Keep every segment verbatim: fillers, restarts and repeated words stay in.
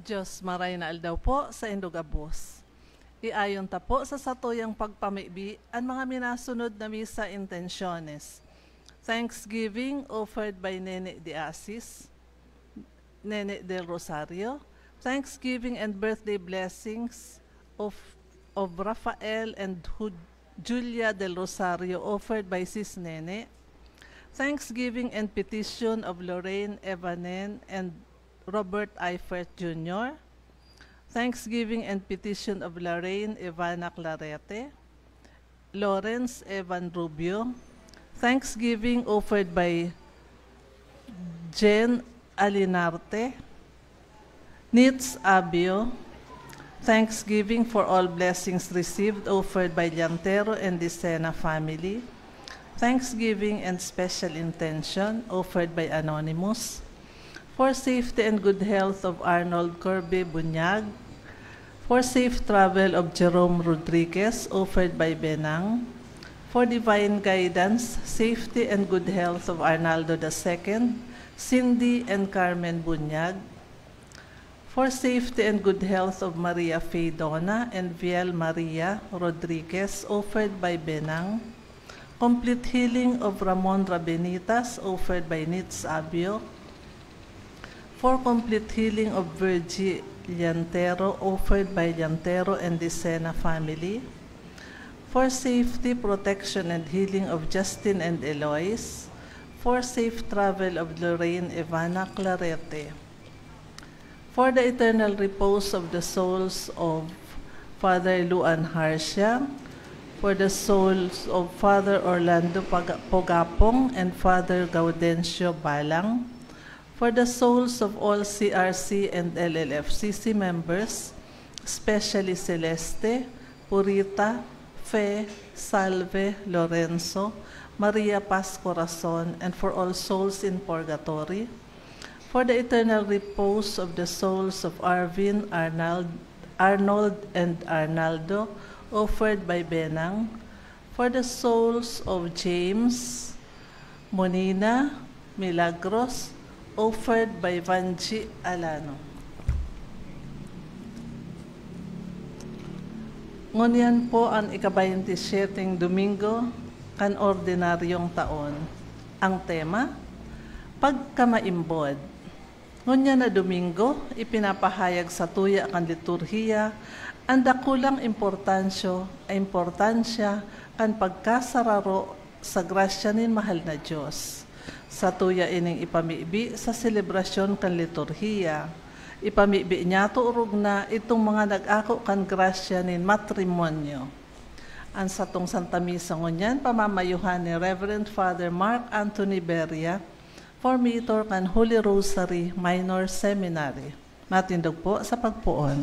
Diyos, maray na aldaw po sa indog abos. Iayon ta po sa satuyang pagpamibi an mga minasunod na misa intensyones. Thanksgiving offered by Nene de Asis, Nene del Rosario. Thanksgiving and birthday blessings of, of Rafael and Ju-, Julia del Rosario offered by Sis Nene. Thanksgiving and petition of Lorraine Evanen and Robert Eifert Junior. Thanksgiving and petition of Lorraine Ivana Clarete, Lawrence Evan Rubio. Thanksgiving offered by Jen Alinarte, Nitz Abio. Thanksgiving for all blessings received offered by Llantero and Dicena family. Thanksgiving and special intention offered by Anonymous. For safety and good health of Arnold Corby Bunyag. For safe travel of Jerome Rodriguez, offered by Benang. For divine guidance, safety and good health of Arnaldo the second, Cindy and Carmen Bunyag. For safety and good health of Maria Faye Dona and Viel Maria Rodriguez, offered by Benang. Complete healing of Ramon Rabenitas, offered by Nitz Abio. For complete healing of Virgie Llantero, offered by Llantero and Dicena family. For safety, protection, and healing of Justin and Eloise. For safe travel of Lorraine Ivana Clarete. For the eternal repose of the souls of Father Luan Harsia, for the souls of Father Orlando Paga-, Pogapong and Father Gaudencio Balang, for the souls of all C R C and L L F C C members, especially Celeste, Purita, Fe, Salve, Lorenzo, Maria Paz Corazon, and for all souls in purgatory, for the eternal repose of the souls of Arvin, Arnald, Arnold, and Arnaldo, offered by Benang, for the souls of James, Monina, Milagros, offered by Vanji Alano. Ngunyan po an ika-baynti syeteng Domingo kan ordinaryong taon. Ang tema, Pagkamaimbod. Ngunyan na Domingo, ipinapahayag sa tuya kan liturhiya an dakulang importansyo, importansya kan pagkasararo sa grasya nin mahal na Dios. Sa tuya ining ipamibi sa selebrasyon kan liturhiya, ipamibi niyato orog na itong mga nag-ako kan grasya nin matrimonyo. An satong Santa Misa ngunyan pamamayuhan ni Reverend Father Mark Anthony Beria, formator kan Holy Rosary Minor Seminary. Matindog po sa pagpoon.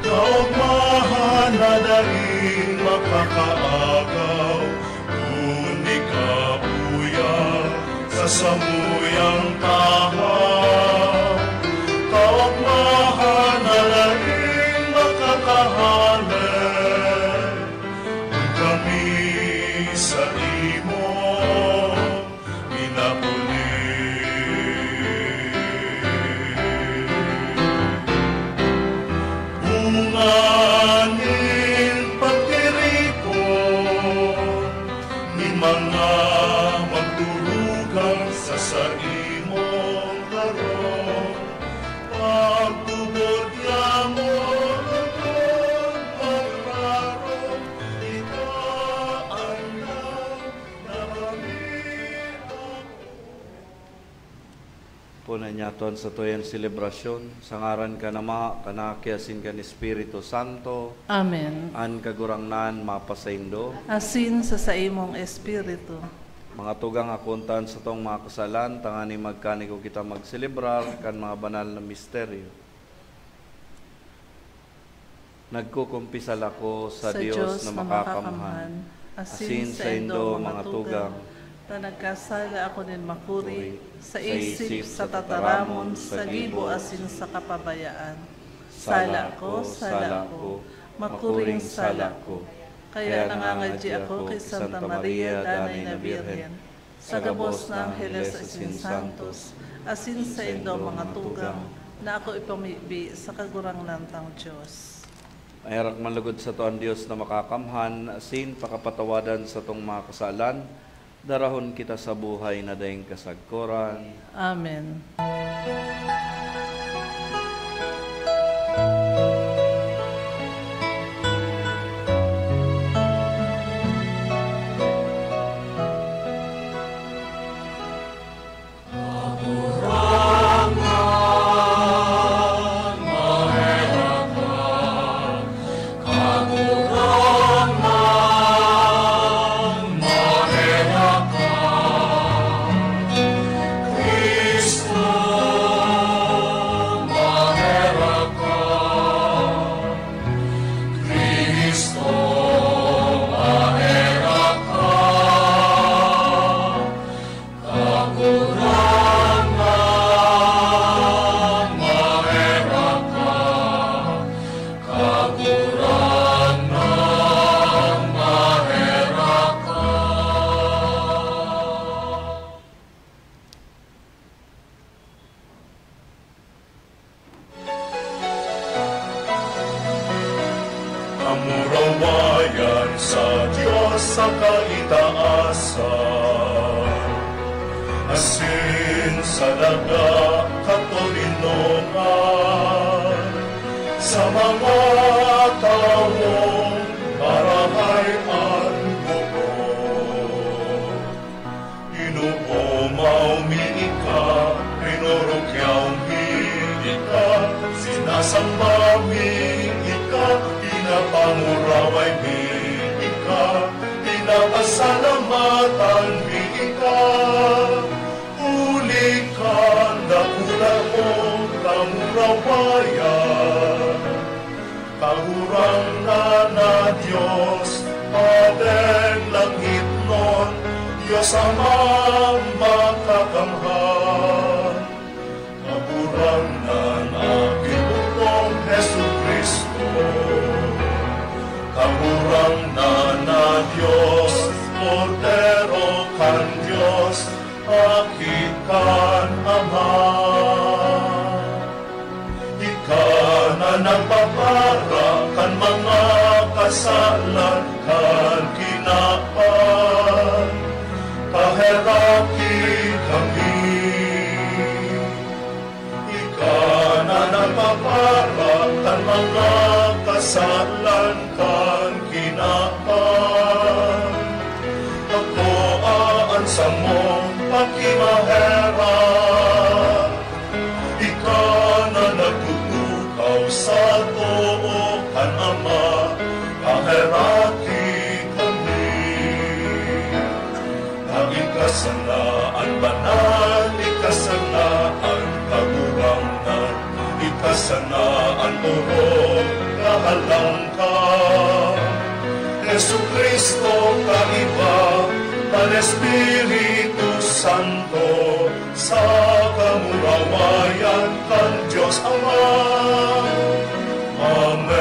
Kaogmahan na daing makakaagaw, kundi kabuyan sa samuyang tahaw. Kaogmahan na daing makakahale, kun kami sa imo minapuli. Bunga nin pagtiripon nin mga magturugang sa saimong harong, pagtubod yamo lugod magrarong kita an nagdakami. Punan niyato an satuyang selebrasyon, sa ngaran kan Ama, kan Aki, asin kan Espiritu Santo. Amen. An Kagurangnan mapasaindo. Asin sa saimong espiritu. Mga tugang, akoon ta an satong mga kasalan, tanganing magkanigo kita magselebrar kan mga banal na misteryo. Nagkukumpisal ako sa Sa Dios Dios na na makakamhan, makakamhan, asin asin saindo, saindo, mga mga tugang, tugang, Ta nagkasala ako nin makuri, sa isip, sa tataramon, sa gibo asin sa kapabayaan. Sala ko, sala ko, makuring sala ko. Kaya nangangadyi ako ki Santa Maria, Danay na Birhen, sa gabos na angheles asin santos, asin saindo mga tugang, na ako ipamibi sa Kagurangnan tang Dios. Maherak man logod sato an Dios na Makakamhan, asin pakapatawadan satong mga kasalan, darahon kita sa buhay na daing kasagkoran. Amen. Kamurawayan sa Dios sa kaitaasan, asin sa daga katoninongan, sa mga tawong marahay an buot. Inopomaw mi ika, rinorokyaw mi ika, sinasamba mi ika, pinapanguraway mi ika, pinapasalamatan mi ika. Huli kan dakula mong kamurawayan. Kagurangnan na Dios, Padeng langitnon, Dios Amang makakamhan. Kagurangnan na Ginoo kong Jesu-Cristo, Kagurangnan na Dios, Kordero kan Dios, Aki kan Ama. Ika na nagpapara kan mga kasalan kan kinaban, paheraki kami. Ika na nagpapara kan mga kasalan kan kinaban, akoa an samong pakimaherak. Ika na nagtutukaw sa too kan Ama, paheraki kami. Na ika sana an banal, ika sana an kagurangnan, ika sana an orog na halangkaw. Jesu-Cristo, kaiba kan Espiritu Santo, sa kamurawayan kan Dios Ama. Amen.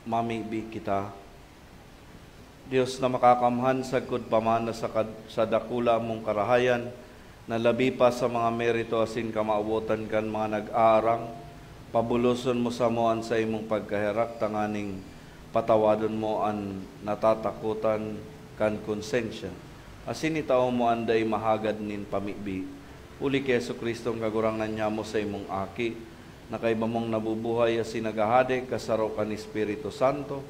Mamibi kita. Dios na makakamhan, sagkod pa man na sa kad-, sa dakula mong karahayan, na labi pa sa mga merito asin kamawotan kan mga nag-aarang, pabuloson mo samo an saimong pagkaherak tanganing patawadon mo an natatakotan kan konsensya, asin itao mo an dai mahagad nin pamibi. Huli ki Jesu-Cristo, an Kagurangnan nyamo, saimong Aki, na kaiba mong nabubuhay asin naghahade kasaro kan Espiritu Santo,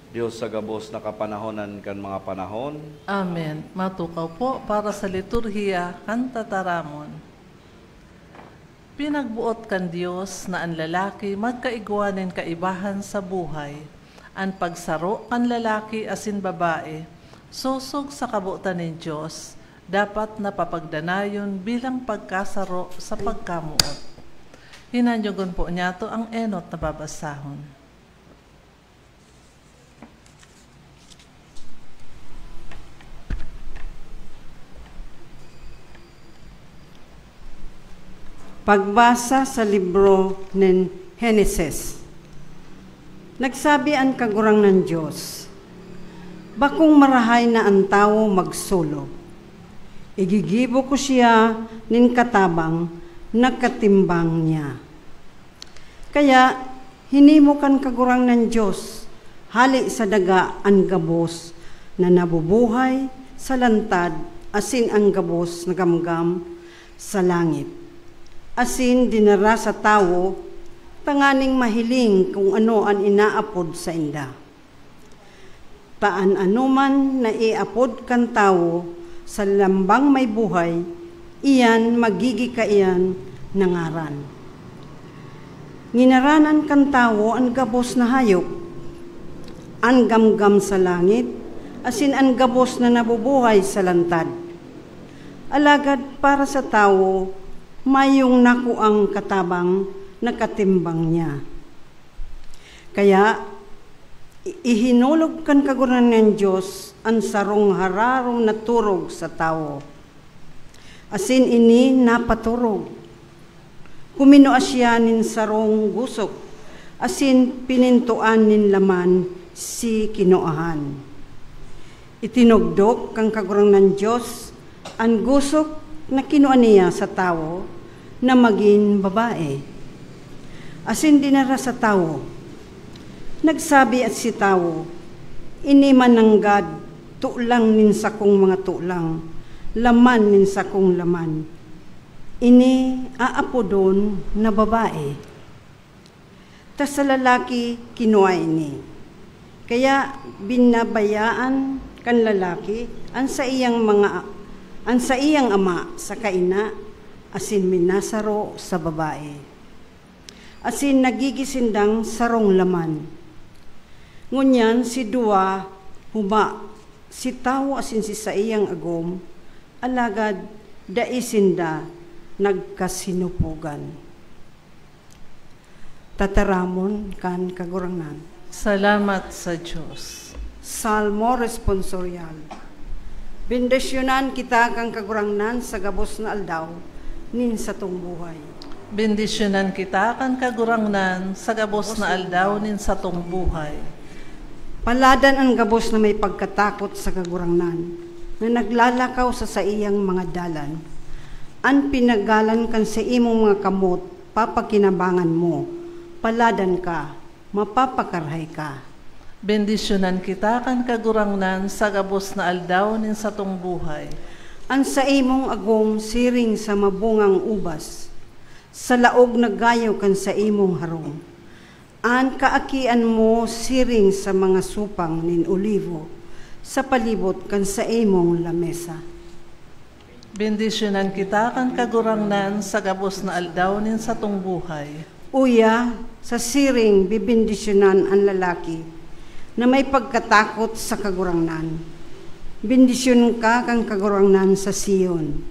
Dios sa gabos na kapanahonan kan mga panahon. Amen. Matukaw po para sa liturhiya kan tataramon. Pinagboot kan Dios na an lalaki magkaigwa nin kaibahan sa buhay. An pagsaro kan lalaki asin babae, sosog sa kabotan nin Dios, dapat na papagdanayon bilang pagkasaro sa pagkamoot. Hinanyogon po niyato ang enot na babasahon. Pagbasa sa libro nin Henesis. Nagsabi an Kagurangnan Dios, "Bakong marahay na an tawo magsolop. Igigibo ko siya nin katabang na katimbang niya." Kaya hinimo kan Kagurangnan Dios hale sa daga an gabos na nabubuhay sa lantad asin an gabos na gamgam sa langit, asin dinara sa tawo tanganing mahiling kun ano an inaapod sainda. Ta an anoman na iapod kan tawo sa lambang may buhay, iyan magigikaiyan na ngaran. Nginaranan kan tawo an gabos na hayop, an gamgam sa langit, asin an gabos na nabubuhay sa lantad. Alagad para sa tawo, mayong nakuang katabang na katimbang niya. Kaya, i-, ihinulog kan Kagurangnan Dios an sarong hararom na turog sa tawo. Asin ini napaturog. Kuminua siya nin sarong gusok, asin pinintoan nin laman si kinuahan. Itinugdok kan Kagurangnan Dios an gusok na kinua niya sa tawo na magin babae, asin dinara sa tawo. Nagsabi at si tawo, "Ini man nanggad tulang nin sakong mga tulang, laman nin sakong laman. Ini aapodon na babae." Ta sa lalaki kinua ini. Kaya binabayaan kan lalaki an saiyang mga, an saiyang ama saka ina, asin minasaro sa babae. Asin nagigi sindang sarong laman. Ngunyan si duwa huma, si tawo asin si saiyang agom, alagad dai sinda nagkasinupogan. Tataramon kan Kagurangnan. Salamat sa Dios. Salmo Responsorial. Bendisyonan kita kan Kagurangnan sa gabos na aldaw nin satong buhay. Bendisyonan kita kan Kagurangnan sa gabos na aldaw nin satong buhay. Paladan an gabos na may pagkatakot sa Kagurangnan, na naglalakaw sa saiyang mga dalan. An pinagalan kan saimong mga kamot papakinabangan mo, paladan ka, mapapakarahay ka. Bendisyonan kita kan Kagurangnan sa gabos na aldaw nin satong buhay. An saimong agom siring sa mabungang ubas, sa laog na gayo kan saimong harong. An kaakian mo siring sa mga supang nin olivo sa palibot kan saimong lamesa. Bendisyonan kita kan Kagurangnan sa gabos na aldaw nin satong buhay. Uya, sa siring bibendisyonan an lalaki na may pagkatakot sa Kagurangnan. Bendisyon ka kan Kagurangnan sa Sion,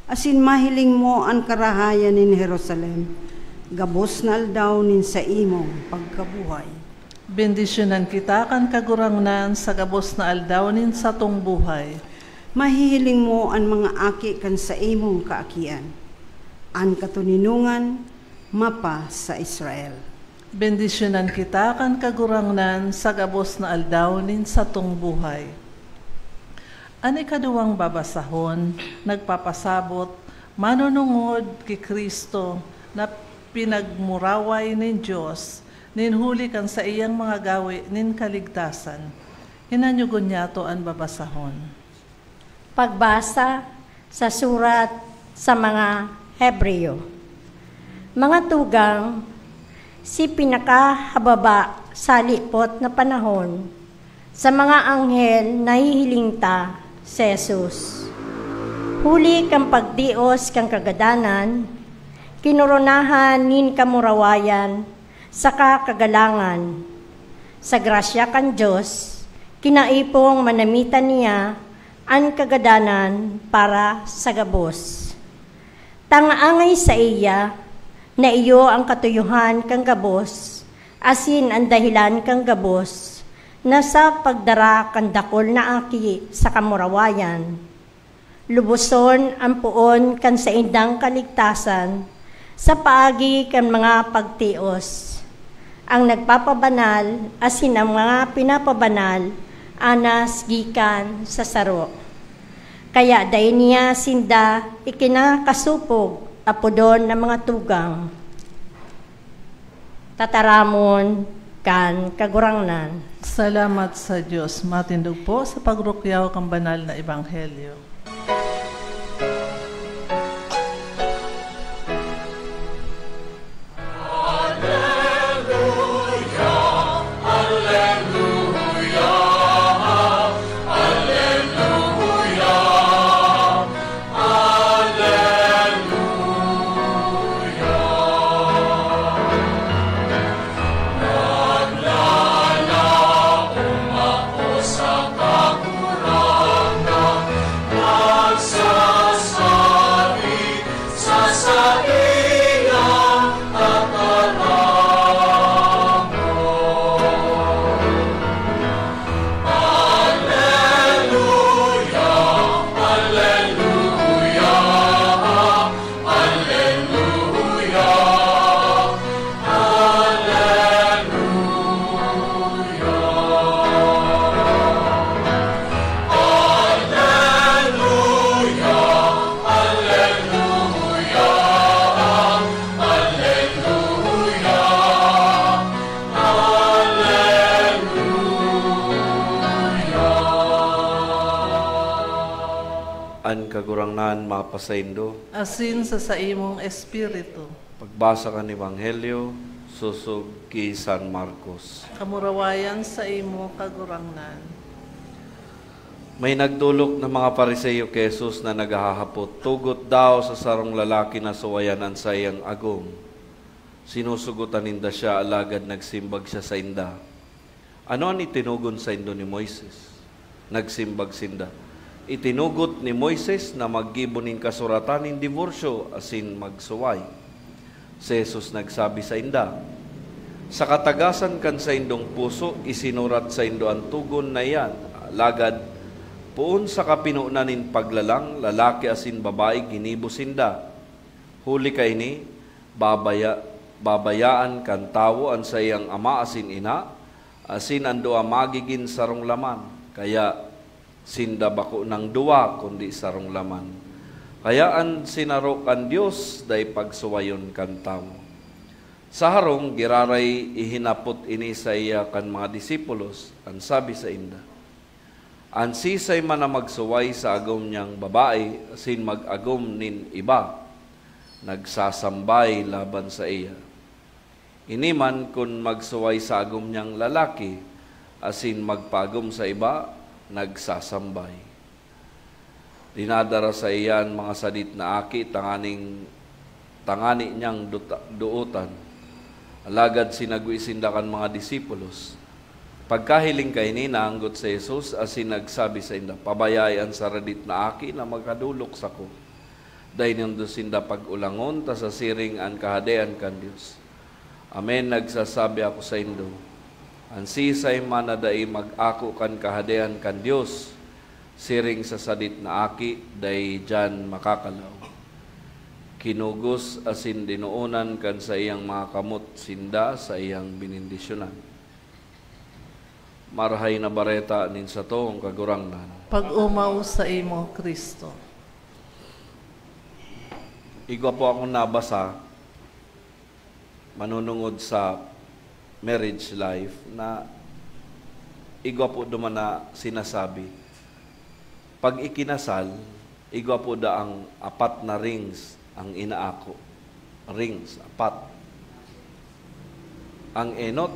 asin mahiling mo an karahayan nin Jerusalem, gabos na aldaw nin saimong pagkabuhay. Bendisyonan kita kan Kagurangnan sa gabos na aldaw nin satong buhay. Mahihiling mo an mga aki kan saimong kaakian. An katoninongan mapa sa Israel. Bendisyonan kita kan Kagurangnan sa gabos na aldaw nin satong buhay. An ikaduwang babasahon nagpapasabot manunungod ki Cristo na pinagmuraway nin Dios nin huli kan saiyang mga gawe nin kaligtasan. Hinanyogon niyato an babasahon. Pagbasa sa surat sa mga Hebreo. Mga tugang, si pinakahababa sa halipot na panahon, sa mga anghel nahihiling ta si Jesus. Huli kan pagtios kan kagadanan, kinoronahan nin kamurawayan saka kagalangan. Sa grasya kan Dios, kinaipong manamitan niya an kagadanan para sa gabos. Tangaangay saiya na iyo an katuyohan kan gabos, asin an dahelan kan gabos na sa pagdara kan dakul na aki sa kamurawayan. Luboson an poon kan saindang kaligtasan Sa paagi kan mga pagtios, ang nagpapabanal asin ang mga pinapabanal anas gikan sa saro. Kaya dai niya sinda ikinakasopog apodon na mga tugang. Tataramon kan Kagurangnan. Salamat sa Dios. Matindog po sa pagrukyaw kan banal na ebanghelyo. An Kagurangnan mapasaindo. Asin sa saimong espiritu. Pagbasa kan Ebanghelyo sosog ki San Marcos. Kamurawayan saimo, Kagurangnan. May nagdolok na mga Fariseo ki Jesus na naghahapot, "Tugot daw sa sarong lalaki na suwayan an saiyang agom." Sinusugotan ninda siya, alagad nagsimbag siya sainda, "Ano an itinugon saindo ni Moises?" Nagsimbag sinda, "Itinugot ni Moises na maggibo nin kasuratan nin diborsyo asin magsuway." Si Jesus nagsabi sainda, "Sa katagasan kan saindong puso, isinurat saindo an togon na iyan. Alagad, poon sa kapinonan nin paglalang, lalaki asin babae ginibo sinda. Huli kaini, babaya-, babayaan kan tawo an saiyang ama asin ina, asin an duwa magigin sarong laman. Kaya, sinda bako nang duwa, kundi sarong laman. Kaya an sinaro kan Dios dai pagsuwayon kan tawo." Sa harong, giraray ihinapot ini saiya kan mga disipulos. An sabi sainda, "An siisay man na magsuway sa agom niyang babae asin mag-agom nin iba, nagsasambay laban saiya. Ini man kun magsuway sa agom niyang lalaki asin magpaagom sa iba, nagsasambay." Dinadara saiya an mga sadit na aki tanganing, tangani niyang duta-, dootan. Alagad sinagwe sinda kan mga disipulos. Pagkahiling kaini, naanggot si Jesus asin nagsabi sainda, "Pabayae an saradit na aki na makadolok sako. Dai nindo sinda pag-ulangon, ta sa siring an Kahadean kan Dios. Amen, nagsasabi ako saindo, an siisay man na dai mag-ako kan Kahadean kan Dios, siring sa sadit na aki, dai diyan makakalaog." Kinugos asin dinoonan kan saiyang mga kamot sinda saiyang benendisyonan. Marahay na Bareta nin satong Kagurangnan. Pag-omaw saimo, Cristo. Igwa po akong nabasa manunungod sa marriage life na igwa po duman na sinasabi. Pag ikinasal, igwa po daang apat na rings ang inaako. Rings, apat. Ang enot,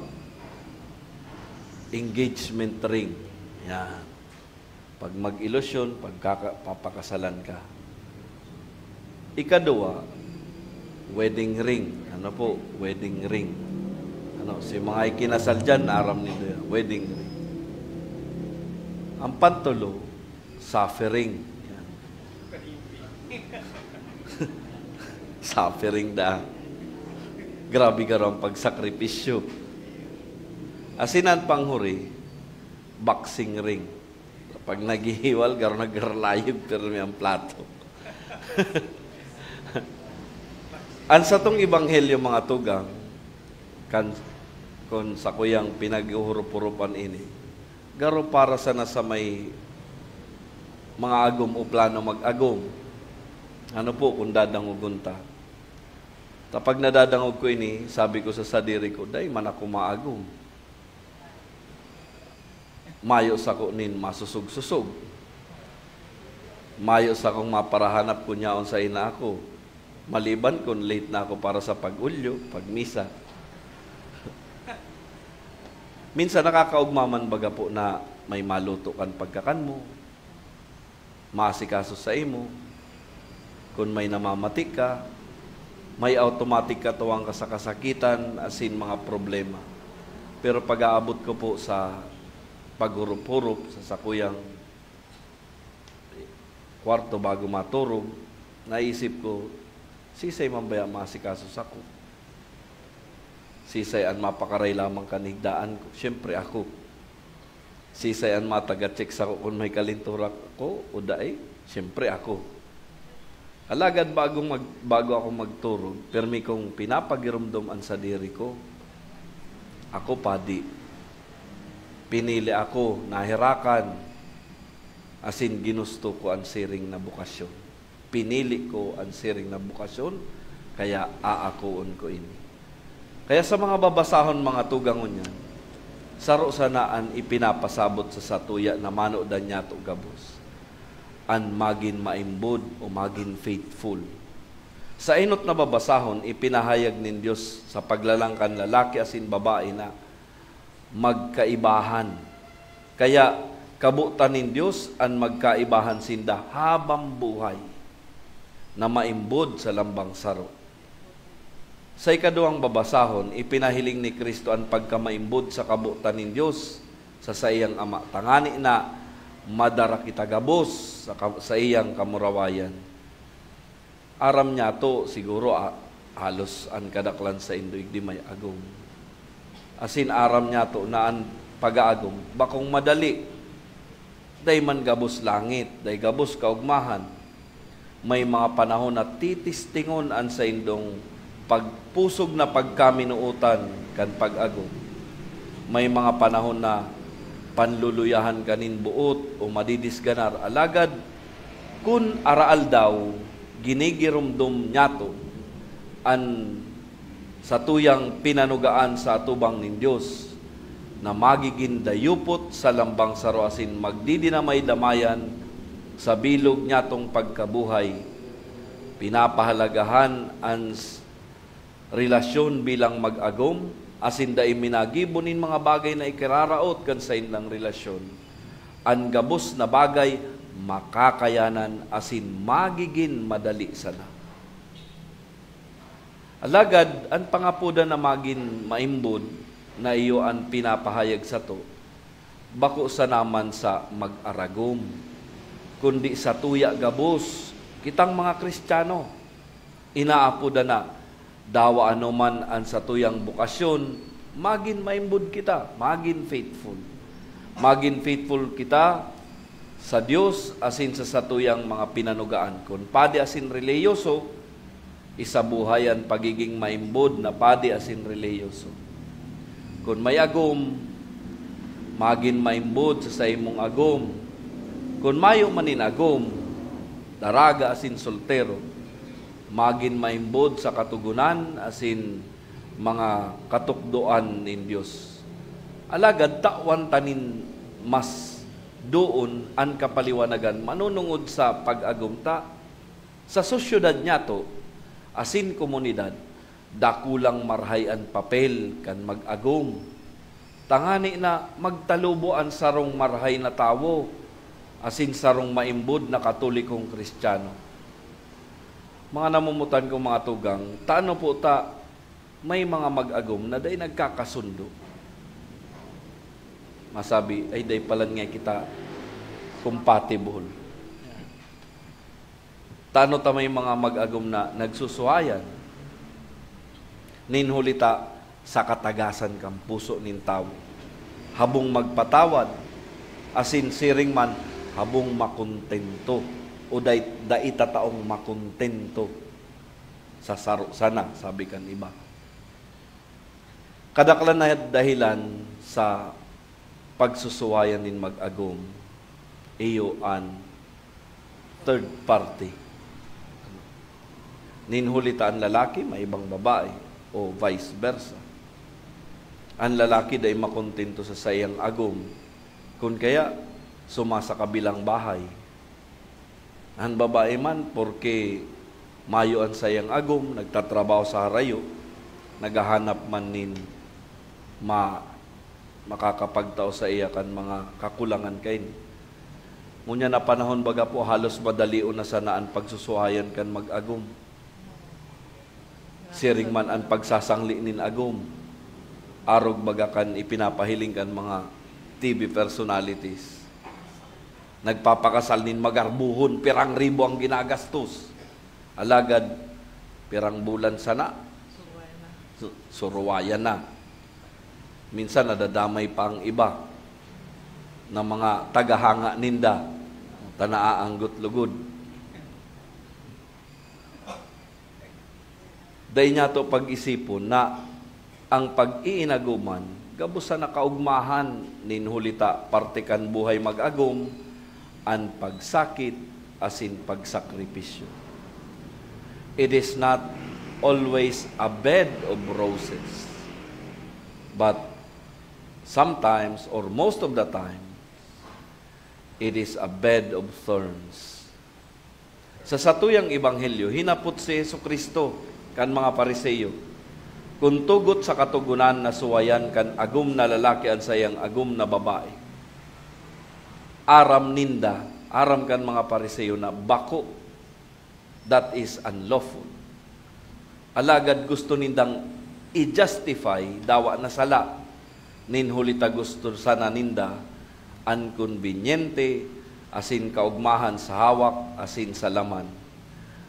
engagement ring. Yan. Pag mag-ilusyon, pagkaka-, papakasalan ka. Ikaduwa, wedding ring. Ano po? Wedding ring. Ano, si mga ikinasal dyan, aram nindo yan. Wedding ring. Ang pantulo, suffering. Yan. Suffering da. Grabe ka rin pagsakripisyo. Asin ang panghuri, boxing ring. Pag naghihiwal, garo naglalayog, pero may ang plato. An satong ebanghelyo, mga tugang, kan, kun sakuyang pinaghuhurup-hurupan ini, garo para sana sa may mga agom o plano mag-agom. Ano po kung dadangogon ta? Kapag nadadangog ko ini, sabi ko sa sadiri ko, "Dai man ako maagom." Mayo sako nin masusog-susog. Mayo sakong maparahanap kun yaon sa ina ako, maliban kun late na ako para sa pag-olyo, pagmisa. Minsan nakakaogma man baga po na may maluto kan pagkakan mo, maasikaso saimo. Kun may namamati ka, may automatic katuwang ka sa kasakitan asin mga problema. Pero pag-aabot ko po sa paghurup-hurup sa sakuyang kwarto bago maturog, naisip ko, "Sisay man baya maasikaso sako? Sisay an mapakaray lamang kan higdaan ko? Siyempre ako." Sisay an mataga-check sako kun may kalintura ko o dai? Siyempre ako. Alagad bago mag-, bago ako magturog, pirmi kong pinapagiromdom an sadiri ko. Ako padi. Pinili ako, naherakan, asin ginusto ko an siring na bokasyon. Pinili ko an siring na bokasyon, kaya aakoon ko ini. Kaya sa mga babasahon, mga tugang, ngunyan, saro sana an ipinapasabot sa satuya na manodan nyato gabos, an magin maimbod o magin faithful. Sa enot na babasahon, ipinahayag nin Dios sa paglalang kan lalaki asin babae na magkaibahan. Kaya kabotan nin Dios an magkaibahan sinda habang buhay na maimbod sa lambang saro. Sa ikaduwang babasahon, ipinahiling ni Cristo an pagkamaimbod sa kabotan nin Dios sa saiyang Ama, tangani na madara kita gabos sa ka-, saiyang kamurawayan. Aram nyato, siguro, a-, halos an kadaklan saindo igdi may agom. Asin aram nyato na an pag-aagom bakong madali. Dai man gabos langit, dai gabos kaogmahan. May mga panahon na titistingon an saindong pagpusog na pagkaminootan kan pag-agom. May mga panahon na panluluyahan ka nin boot o madidisganar, alagad kun araaldaw, ginigiromdom nyato an satuyang pinanugaan sa atubang nin Dios, na magigin dayupot sa lambang saro asin magdidinamay-damayan sa bilog nyatong pagkabuhay. Pinapahalagahan an s-, relasyon bilang mag-agom, asin dai minagibo nin mga bagay na ikiraraot kan saindang relasyon. An gabos na bagay makakayanan asin magigin madali sana. Alagad an pangapodan na magin maimbod na iyo an pinapahayag sato, bako sana man sa mag-aragom, kundi satuya gabos, kitang mga Cristiano. Inaapodan na, dawa ano man an satuyang bokasyon, magin maimbod kita, magin faithful. Magin faithful kita sa Dios asin sa satuyang mga pinanugaan. Kun padi asin relihiyoso, isabuhay an pagiging maimbod na padi asin relihiyoso. Kun may agom, magin maimbod sa saimong agom. Kun mayo man nin agom, daraga asin soltero, magin maimbod sa Katogonan asin mga katukdoan nin Dios. Alagad tawan ta nin mas doon an kapaliwanagan manunungod sa pag-agom ta. Sa sosyedad nyato asin komunidad, dakulang marahay an papel kan mag-agom, tangani na magtalubo an sarong marahay na tawo asin sarong maimbod na Katolikong Kristiyano. Mga namomotan kong mga tugang, tano po ta may mga mag-agom na dai nagkakasundo? Masabi, "Ay, dai palan nga kita compatible." Tano ta may mga mag-agom na nagsusuhayan? Nin huli ta, sa katagasan kan puso nin tawo, habong magpatawad, asin siring man, habong makontento, o dai, dai ta taong makontento. sa saro sana, sabi kan iba. Kadaklan na dahilan sa pagsusuwayan nin mag-agom, iyo an third party. Nin huli ta an lalaki, may ibang babae, o vice versa. An lalaki dai makontento sa saiyang agom, kun kaya, suma sa kabilang bahay. An babae man, porke mayo an saiyang agom, nagtatrabaho sa harayo, naghahanap man nin ma-, makakapagtao saiya kan mga kakulangan kaini. Ngunyan na panahon, baga po, halos madalion na sana an pagsusuhayan kan mag-agom. Siring man an pagsasangli nin agom, arog baga kan ipinapahiling kan mga T V personalities. Nagpapakasal nin magarbuhon, pirang ribo ang ginagastos. Alagad, pirang bulan sana, su-, suruwayan na. Minsan nadadamay pa ang iba na mga tagahanga ninda, ta naaanggot lugod. Dai niyato pag-isipon na ang pag-iinagoman gabos sana kaogmahan nin huli ta parte kan buhay mag-agom, an pagsakit asin pagsakripisyo. It is not always a bed of roses, but sometimes or most of the time, it is a bed of thorns. Sa satuyang ebanghelyo, hinapot si Jesu-Cristo kan mga Fariseo kun tugot sa Katogonan na suwayan kan agom na lalaki an saiyang agom na babae. Aram ninda, aram kan mga Fariseo na bako, that is unlawful. Alagad gusto nindang i-justify, dawa na sala, nin huli ta gusto sana ninda an kombinyente asin kaogmahan sa hawak asin sa laman.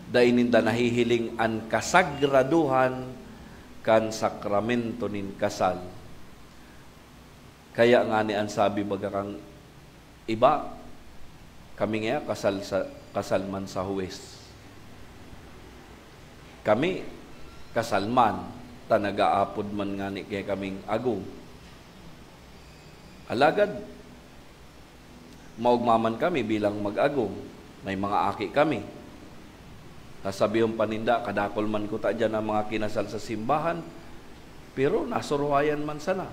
Dai ninda nahihiling an kasagradohan kan sakramento nin kasal. Kaya ngani an sabi baga kan iba, kami ngaya kasal sa, kasal man sa huwes. Kami, kasal man, ta nag-aapod man ngani kaya kaming agom. Alagad, maogma man kami bilang mag-agom. May mga aki kami. Sasabihon pa ninda, "Kadakul man kuta diyan ang mga kinasal sa simbahan, pero nasuruhayan man sana."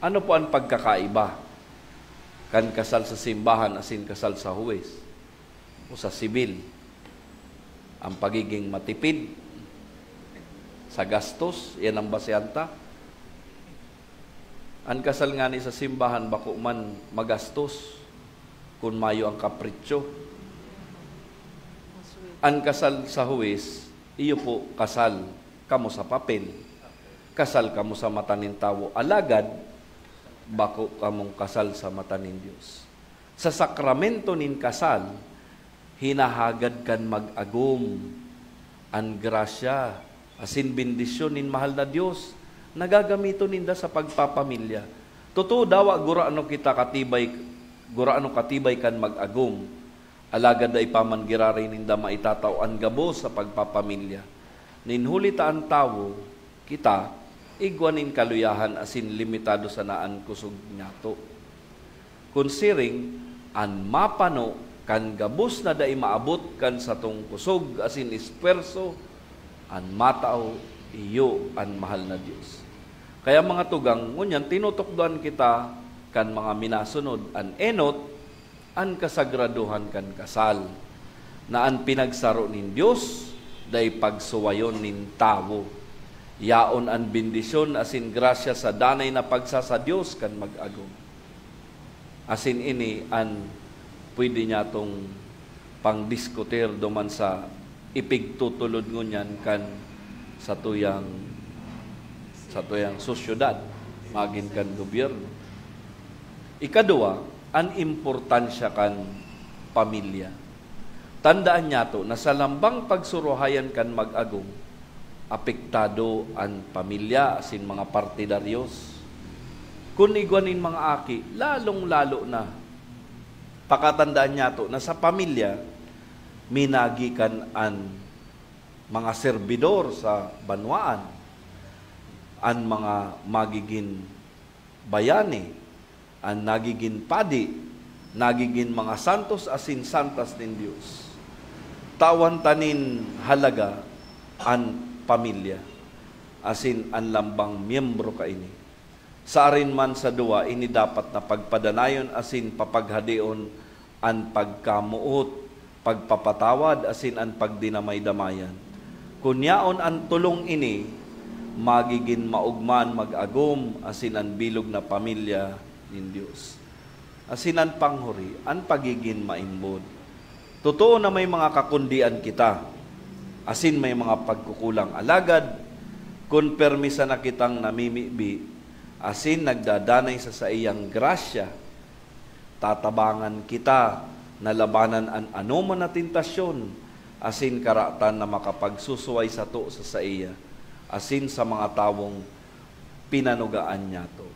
Ano po ang pagkakaiba kan kasal sa simbahan asin kasal sa huwes o sa sibil? Ang pagiging matipid sa gastos, yan ang basehan ta. An kasal ngani sa simbahan bako man magastos kun mayo ang kapritsyo. An kasal sa huwes, iyo po, kasal kamo sa papel. Kasal kamo sa mata nin tawo, alagad bako kamong kasal sa mata nin Dios. Sa sakramento nin kasal, hinahagad kan mag-agom an grasya asin bendisyon nin mahal na Dios na gagamiton ninda sa pagpapamilya. Totoo, dawa gurano kita katibay, gurano katibay kan mag-agom, alagad dai pa man giraray ninda maitatao an gabos sa pagpapamilya. Nin huli ta an tawo, kita, igwa nin kaluyahan asin limitado sana an kusog niyato. Kun siring, an mapano kan gabos na dai maabot kan satong kusog asin espuwerso, an matao, iyo an mahal na Dios. Kaya, mga tugang, ngunyan tinutukdoan kita kan mga minasunod, an enot, an kasagradohan kan kasal, na an pinagsaro nin Dios dai pagsuwayon nin tawo. Yaon an bendisyon asin grasya sa danay na pagsasadiyos kan mag-agom. Asin ini an pwede niyatong pangdiskutir duman sa ipigtutulod ngunyan kan satuyang, satuyang sosyedad, magin kan gobyerno. Ikaduwa, an importansya kan pamilya. Tandaan niyato na sa lambang pagsuruhayan kan mag-agom, apektado an pamilya asin mga partidaryos. Kun igwa nin mga aki, lalong-lalo na. Pakatandaan niyato na sa pamilya, minagikan an mga serbidor sa banwaan, an mga magigin bayani, an nagigin padi, nagigin mga santos asin santas nin Dios. Tawan ta nin halaga an pamilya asin an lambang miyembro kaini. Sa arin man sa duwa, ini dapat na pagpadanayon asin papaghadion an pagkamoot, pagpapatawad asin an pagdinamay-damayan. Kun yaon an tolong ini, magigin maogma an mag-agom asin an bilog na pamilya nin Dios. Asin an panghuri, an pagigin maimbod. Totoo na may mga kakundian kita, asin may mga pagkukulang. Alagad, kun permi sana kitang namimibi, asin nagdadanay sa saiyang grasya, tatabangan kita na labanan an anoman na tentasyon, asin karatan na makapagsusuway sato sa saiya, asin sa mga tawong pinanugaan niyato.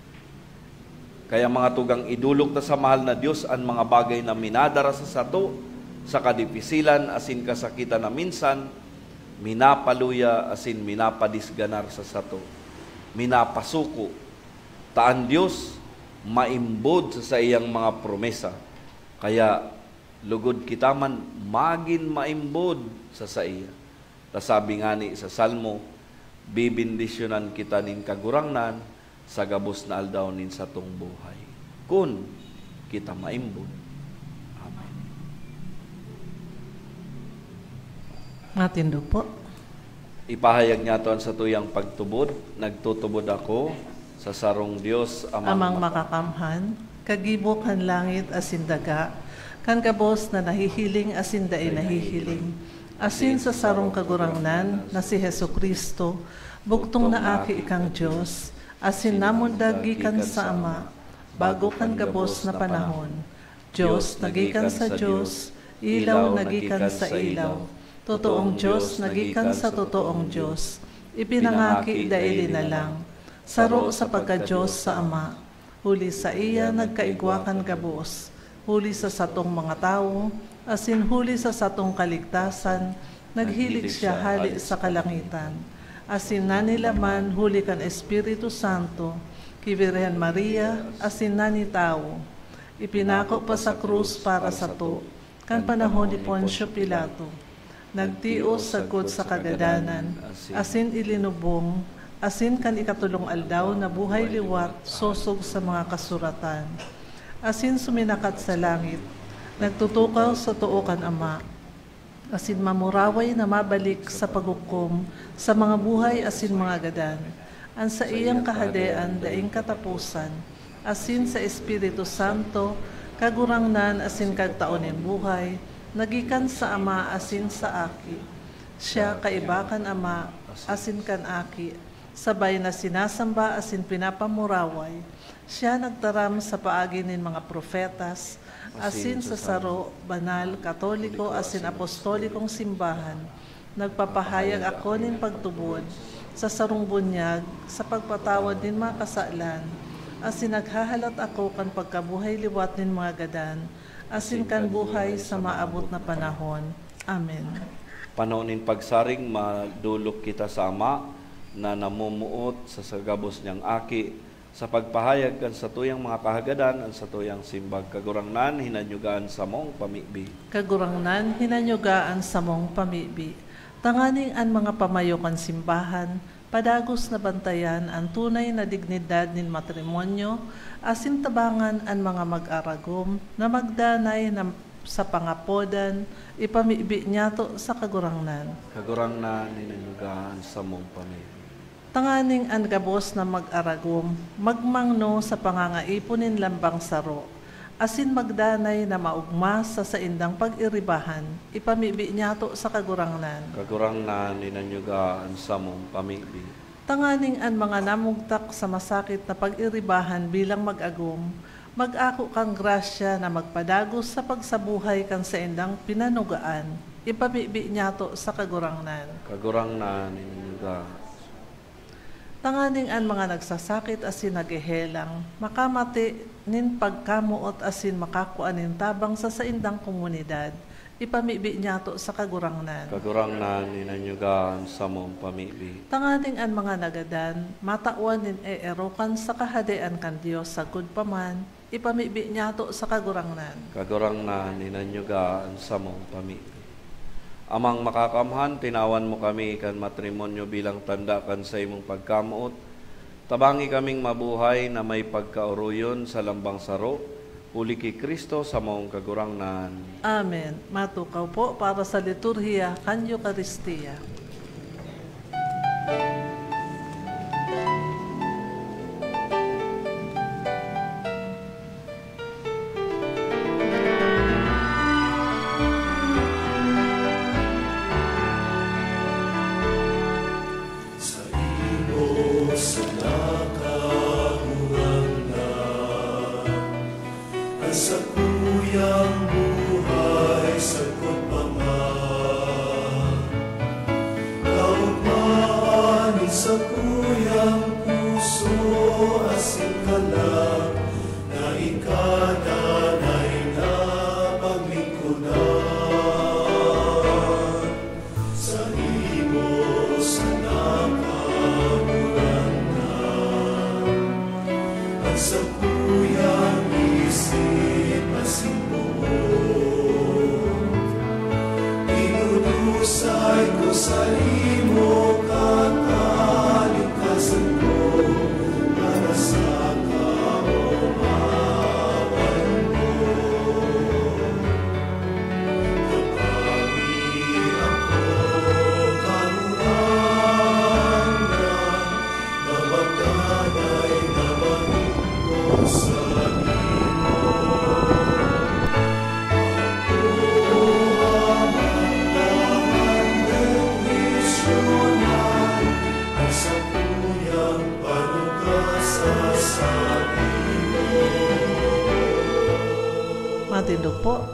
Kaya, mga tugang, idolok ta sa mahal na Dios an mga bagay na minadara sa sato sa kadipisilan asin kasakitan na minsan minapaluya asin minapadisganar sa sato, minapasuko. Ta an Dios maimbod sa saiyang mga promesa, kaya lugod kita man magin maimbod sa saiya. Ta sabi ngani sa Salmo, "Bebendisyonan kita nin Kagurangnan sa gabos na aldaw nin satong buhay, kun kita maimbod." Amen. Matindog po. Ipahayag niyato an satuyang pagtubod, "Nagtutubod ako sa sarong Dios, Amang Amang Maka-" Makakamhan, kagibo kan langit asin daga, kan gabos na nahihiling asin dai nahihiling, asin sa sarong Kagurangnan na si Jesu-Cristo, bugtong na Aki kan Dios, asin namundag gikan sa Ama, bago kan gabos na panahon. Dios na gikan sa Dios, ilaw na gikan sa ilaw, totoong Dios na gikan sa totoong Dios, ipinangaki dai linalang, saro sa pagka-Dios sa Ama. Huli saiya nagkaigwa kan gabos, huli sa satong mga tawo, asin huli sa satong kaligtasan, naghilig siya hale sa kalangitan. Asin nanilaman huli kan Espiritu Santo, ki Birhen Maria, asin nanitawo. Ipinako pa sa krus para sato, kan panahon ni Poncio Pilato. Nagtios sagkod sa kagadanan, asin ilinubong, asin kan ikatolong aldaw nabuhay liwat sosog sa mga kasuratan. Asin suminakat sa langit, nagtutukaw sa too kan Ama, asin mamuraway na mabalik sa paghukom sa mga buhay asin mga gadan. An saiyang kahadean daing kataposan, asin sa Espiritu Santo, Kagurangnan asin Kagtao nin buhay, na gikan sa Ama asin sa Aki. Siya kaiba kan Ama asin kan Aki, sabay na sinasamba asin pinapamuraway. Siya nagtaram sa paagi nin mga profetas, asin sa saro, banal, katoliko asin apostolikong simbahan, nagpapahayag ako nin pagtubod sa sarong bunyag sa pagpatawad nin mga kasalan, asin naghahalat ako kan pagkabuhay liwat nin mga gadan, asin kan buhay sa maabot na panahon. Amen. Panahon nin pagsaring, madolok kita sa Ama na namumuot sa, sa gabos niyang Aki, sa pagpahayag kan satuyang mga kahagadan, an satuyang simbag. Kagurangnan, hinanyuga an samong pamibi. Kagurangnan, hinanyuga an samong pamibi. Tanganing an mga pamayo kan simbahan, padagos na bantayan an tunay na dignidad nin matrimonyo, asin tabangan an mga mag-aragom na magdanay na sa pangapodan, ipamibi niyato sa Kagurangnan. Kagurangnan, hinanyuga an samong pamibi. Tanganing an gabos na mag-aragom magmangno sa pangangaipon nin lambang saro, asin magdanay na maogma sa saindang pag-iribahan, ipamibi niyato sa Kagurangnan. Kagurangnan, hinanyuga an samong pamibi. Tanganing an mga namugtak sa masakit na pag-iribahan bilang mag-agom, mag-ako kan grasya na magpadagos sa pagsabuhay kan saindang pinanugaan, ipamibi niyato sa Kagurangnan. Kagurangnan, hinanyuga. Tanganing an mga nagsasakit asin naghehelang makamate nin pagkamoot asin makakua nin tabang sa saindang komunidad, Ipamibi niyato sa Kagurangnan. Kagurangnan, inanyuga an samong pamibi. Tanganing an mga nagadan, matawan nin eerokan sa Kahadean kan Dios sagkod pa man, ipamibi niyato sa Kagurangnan. Kagurangnan, inanyuga an samong pamibi. Amang Makakamhan, tinawan mo kami kan matrimonyo bilang tanda kan saimong pagkamoot. Tabangi kaming mabuhay na may pagkaoroyon sa lambang saro, huli ki Cristo samong Kagurangnan. Amen. Matukaw po para sa liturhiya kan Eukaristia. Saimo sana, Kagurangnan, an sakuyang buhay sagkod pa man. Kaogmahan nin sakuyang puso asin kalag na ika danay na paglingkodan. Saimo sana, Kagurangnan, an sakuyang isip asin boot. Idudusay ko saimo katalingkasan ko, para sa kaomawan mo. Matindog po.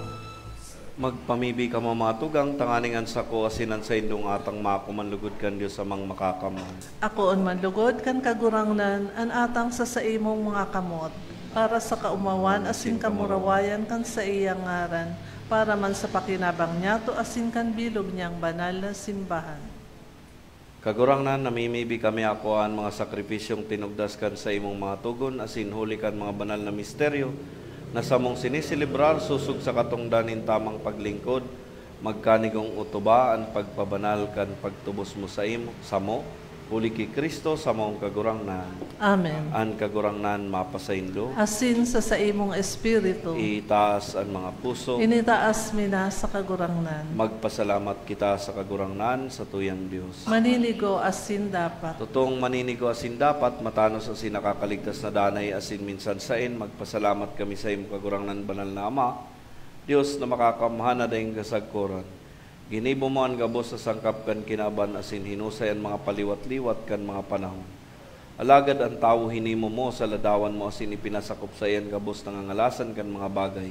Magpamibi kamo, mga tugang, tanganing an sako asin an saindong atang maako man logod kan Dios Amang Makakamhan. Akoon man logod kan Kagurangnan an atang sa saimong mga kamot, para sa kaomawan asin kamurawayan kan saiyang ngaran, para man sa pakinabang niyato asin kan bilog niyang banal na simbahan. Kagurangnan, namimibi kami ako an mga sakripisyong tinugdas kan saimong mga togon asin huli kan mga banal na misteryo na samong siniselebrar sosog sa katongdan nin tamang paglingkod, magkanigong otoba an pagpabanal kan pagtubos mo saimo, samo, huli ki Cristo samong Kagurangnan. Amen. An Kagurangnan mapasaindo. Asin sa saimong espiritu. Itaas an mga puso. Initaas mi na sa Kagurangnan. Magpasalamat kita sa Kagurangnan, satuyang Dios. Maninigo asin dapat. Totoong maninigo asin dapat, matanos asin nakakaligtas na danay asin minsan saen, magpasalamat kami saimo, Kagurangnan, Banal na Ama, Dios na makakamhan na daing kasagkoran. Ginibo mo an gabos sa sangkap kan kinaban asin hinusay an mga paliwat-liwat kan mga panahon. Alagad an tawo hinimo mo sa ladawan mo asin ipinasakop saiya an gabos na ngangalasan kan mga bagay,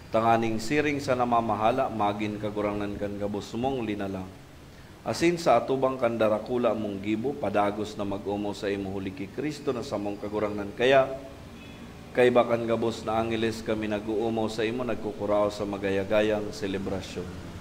tanganing siring sa namamahala, magin kagurangnan kan gabos mong linalang. Asin sa atubang kan darakula mong gibo, padagos na mag-omaw saimo huli ki Cristo na samong Kagurangnan. Kaya, kaiba kan gabos na angheles, kami nag-oomaw saimo, nagkukurahaw sa magaya-gayang selebrasyon.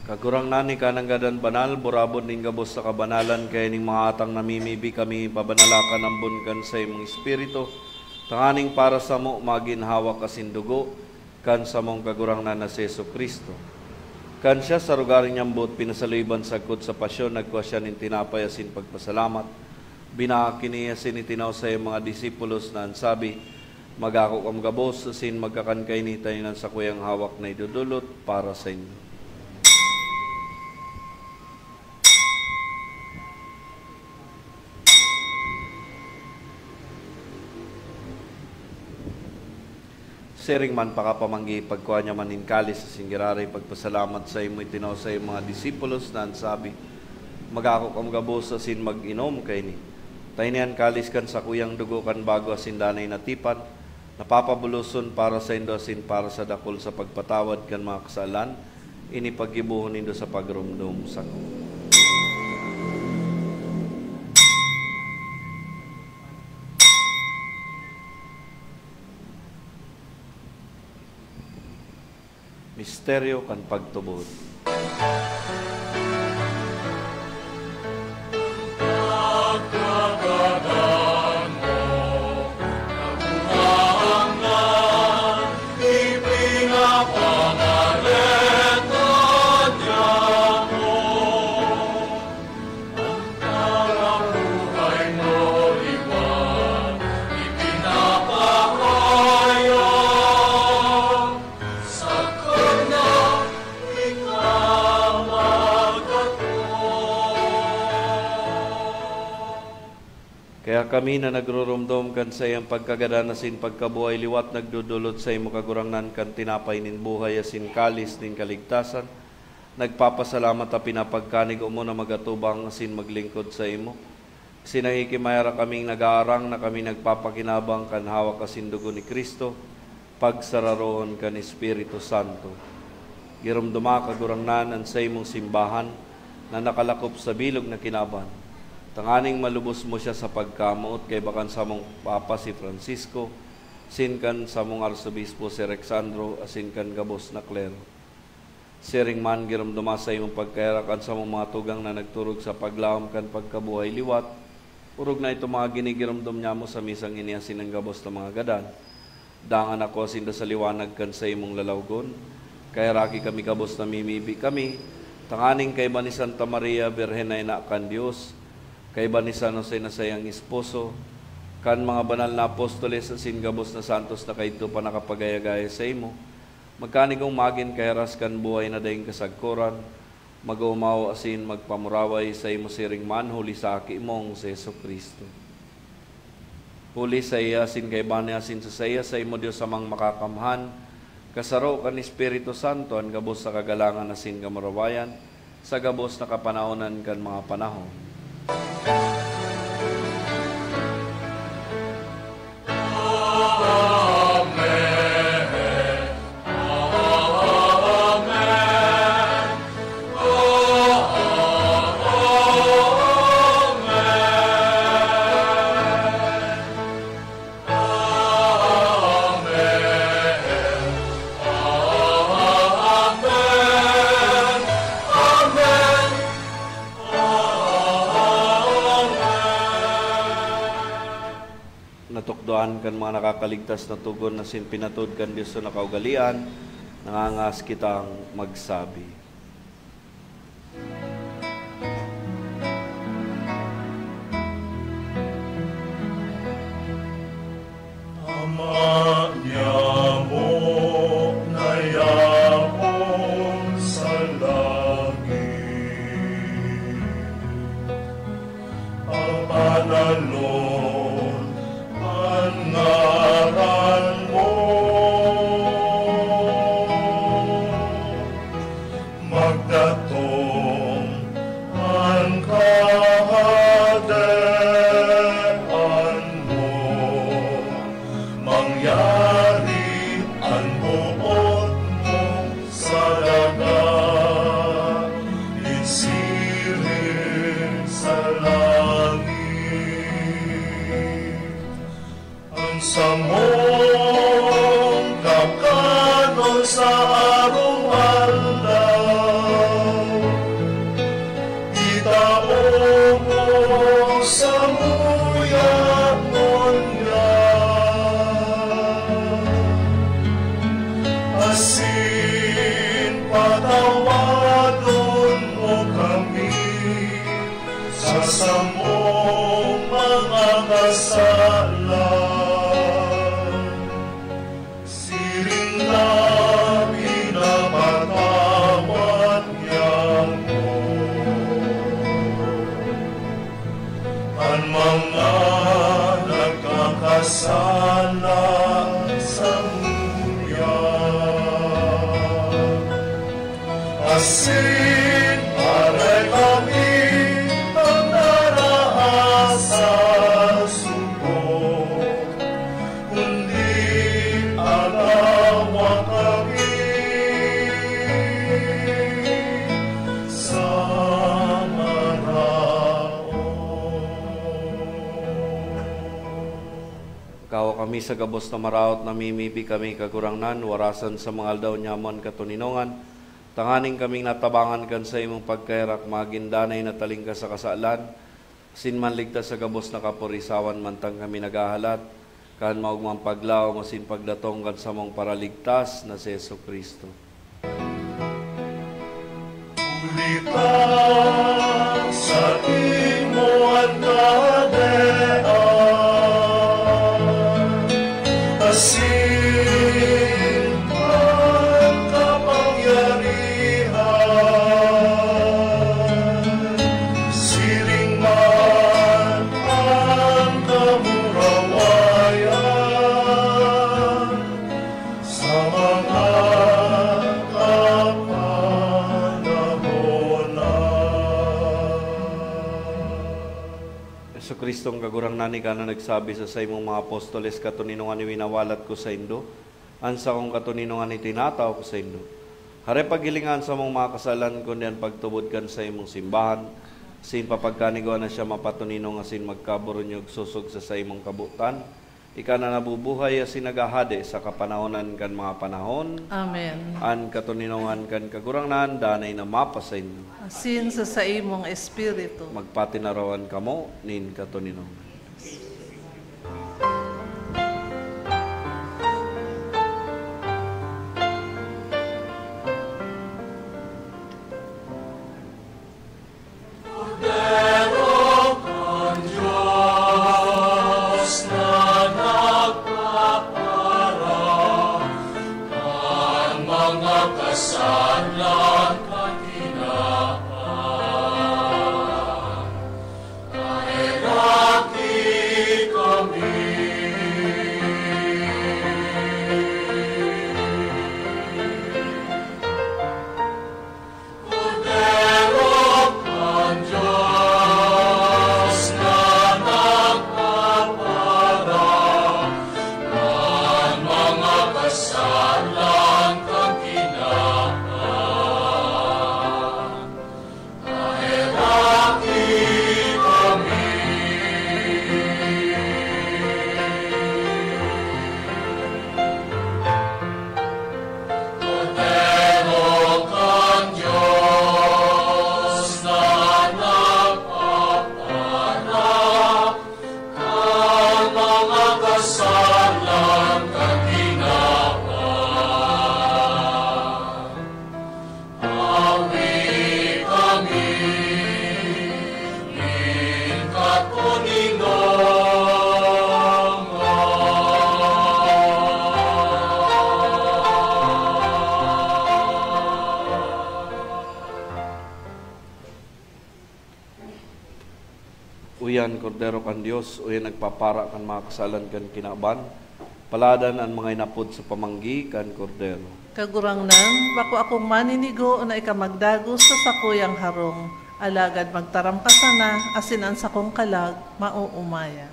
Kagurangnan, ika nanggad an banal, burabod nin gabos sa kabanalan, kaya ning mga atang namimibi kami, pabanalakan ambon kan saimong Espiritu, Tanganing para samo magin hawak asin dugo kan samong Kagurangnan na si Jesu-Cristo. Kan siya sa lugar niyang boot pinasaluiban sagkod sa pasyon, nagkua siya nin tinapay asin pagpasalamat, binaak ini asin itinao sa iyang mga disipulos na an sabi, "Mag-ako kamo gabos asin magkakan kaini, ta ini an sakuyang hawak na idodolot para saindo." Siring man pakapamanggi, pagkua niya man nin kalis asin giraray pagpasalamat saimo, itinao sa iyang mga disipulos na an sabi, "Mag-ako kamo gabos asin mag-inom kaini. Ta ini an kalis kan sakuyang dugo kan bago asin danay na tipan, na papabuloson para saindo asin para sa dakul sa pagpatawad kan mga kasalan. Ini paggibohon nindo sa pagromdom sako." Misteryo kan pagtubod. Kaya kami na nagruromdom kan saiyang pagkagadan asin pagkabuhay liwat, nagdodolot saimo, Kagurangnan, kan tinapay nin buhay asin kalis nin kaligtasan, nagpapasalamat ta pinapagkanigo mo na mag-atubang asin maglingkod saimo. Asin nakikimaherak kaming nag-aarang na kami nagpapakinabang kan hawak asin dugo ni Cristo, pagsararoon kan Espiritu Santo. Giromdoma, Kagurangnan, an saimong simbahan na nakalakop sa bilog na kinaban, tanganing malubos mo siya sa pagkamoot kaiba kan samong Papa si Francisco, asin kan samong Arsobispo si Alexandro, asin kan gabos na klero. Siring man, giromdoma sa imong pagkaherak an samong mga tugang na nagturog sa paglaom kan pagkabuhay liwat, orog na itong mga ginigiromdom nyamo sa misang ini asin an gabos na mga gadan. Dangan ako sinda sa liwanag kan saimong lalawgon. Kaheraki kami gabos na mimibi kami, tanganing kaiba ni Santa Maria, Birhen na ina kan Dios, kaiba ni San Jose na saiyang esposo, kan mga banal na apostoles asin gabos na santos na kaidto pa nakapagaya-gaya saimo, magkanigong magin kahiras kan buhay na daing kasagkoran, mag-oomaw asin magpamuraway saimo siring man huli sa Aki mong si Jesu-Cristo. Huli saiya asin kaiba niya asin sa saiya saimo, Dios Amang Makakamhan, kasaro kan Espiritu Santo, an gabos na kagalangan asin kamurawayan, sa gabos na kapanahonan kan mga panahon. Natukdoan kan mga nakakaligtas na togon asin pinatod kan Dios na kaugalean, nangangas kitang magsabi. Ama niamo na yaon sa langit, pabanalon an ngaran mo. Magdatong an kahadean mo, mangyari an boot mo sa daga, isiring sa langit. An samong kakanon sa araw-araw, itao mo samuya ngunyan. Sin aray kami ang naraas sa suko, kundi alawa kami sa maraot. Kawa kami sa gabos na maraot, namimibi kami, Kagurangnan, warasan sa mga aldaw niya man katoninongan, tanganing kaming natabangan kan saimong pagkaherak, magin danay na talingkas sa kasalan, asin manligtas sa gabos na kaporisawan, mantang kami naghahalat kan maogmang paglaom asin pagdatong kan samong Paraligtas na si Jesu-Cristo. Huli ta saimo an kahadean, asin an kapangyarihan, siring man an kamurawayan sa mga kapanahon na. Jesu-Cristong Kagurangnan, ika na nagsabi sa saimong mga apostoles, "Katoninongan iwinawalat ko saindo, an sakong katoninongan itinatao ko saindo." Hare paghilinga an samong mga kasalan, kundi an pagtubod kan saimong simbahan, asin papagkanigwa na siya mapatoninong asin magkaburunyog sosog sa saimong kabotan. Ika na nabubuhay asin naghahade sa kapanahonan kan mga panahon. Amen. An katoninongan kan Kagurangnan danay na mapasaindo. Asin sa saimong espiritu. Magpatinarawan kamo nin katoninongan. Kordero kan Dios na nagpapara kan mga kasalan kan tinawan, kaheraki kami. Kordero kan Dios na nagpapara kan mga kasalan kan tinawan, kaheraki kami. Kordero kan Dios na nagpapara kan mga kasalan kan tinawan, awi kami nin katoninongan. Uyan, Kordero kan Dios, uyan nagpapara kan mga kasalan kan kinaban. Paladan an mga inapod sa pamanggi kan Kordero. Kagurangnan, bako akong maninigo na ika magdagos sa sakuyang harong, alagad magtaram ka sana, asin an sakong kalag maoomayan.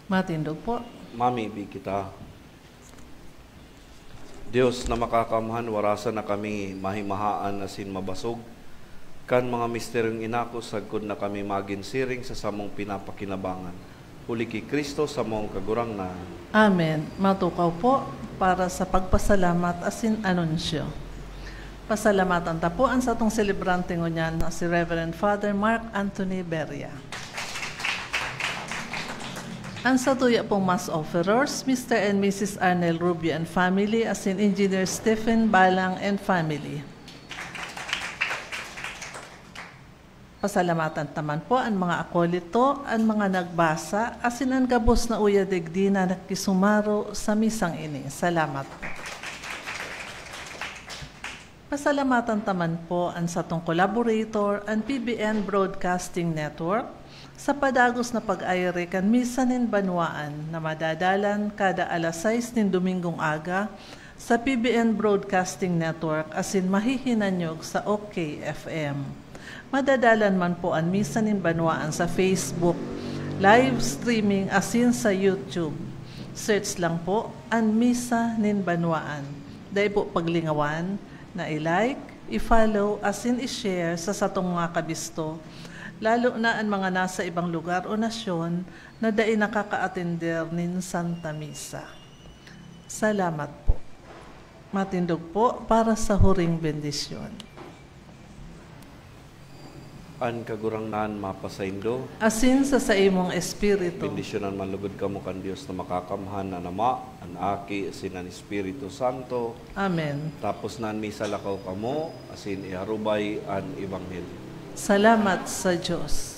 Matindog po. Mamibi kita. Dios na makakamhan, warasan na kami mahimahaan asin mabasog kan mga misteryong inako, sagkod na kami magin siring sa samong pinapakinabangan. Huli ki Cristo, samong Kagurangnan. Amen. Matukaw po para sa pagpasalamat asin anunsyo. Pasalamatan ta po an satong selebrante ngunyan na si Reverend Father Mark Anthony Beria. An satuya pong Mass Offerers, Mister and Missus Arnel Rubio and family, asin Engineer Stephen Balang and family. Pasalamatan ta man po an mga akolito, an mga nagbasa, asin an gabos na uya digdi na nakisumaro sa misang ini. Salamat po. Pasalamatan ta man po an satong collaborator, an P B N Broadcasting Network, sa padagos na pag-aire kan Misa nin Banwaan na madadalan kada alas sais nin Domingong aga sa P B N Broadcasting Network asin mahihinanyog sa OK F M. Madadalan man po an Misa nin Banwaan sa Facebook, live streaming asin sa YouTube. Search lang po an Misa nin Banwaan. Dai po paglingawan na i-like, i-follow asin i-share sa satong mga kabisto, lalo na an mga nasa ibang lugar o nasyon na dai nakakaatender nin Santa Misa. Salamat po. Matindog po para sa huring bendisyon. An Kagurangnan mapasaindo. Asin sa saimong espiritu. Bendisyonan man lugod kamo kan Dios na Makakamhan, an Ama, an Aki, asin an Espiritu Santo. Amen. Tapos na an misa, lakaw kamo, asin iharubay an ebanghelyo. Salamat sa Dios.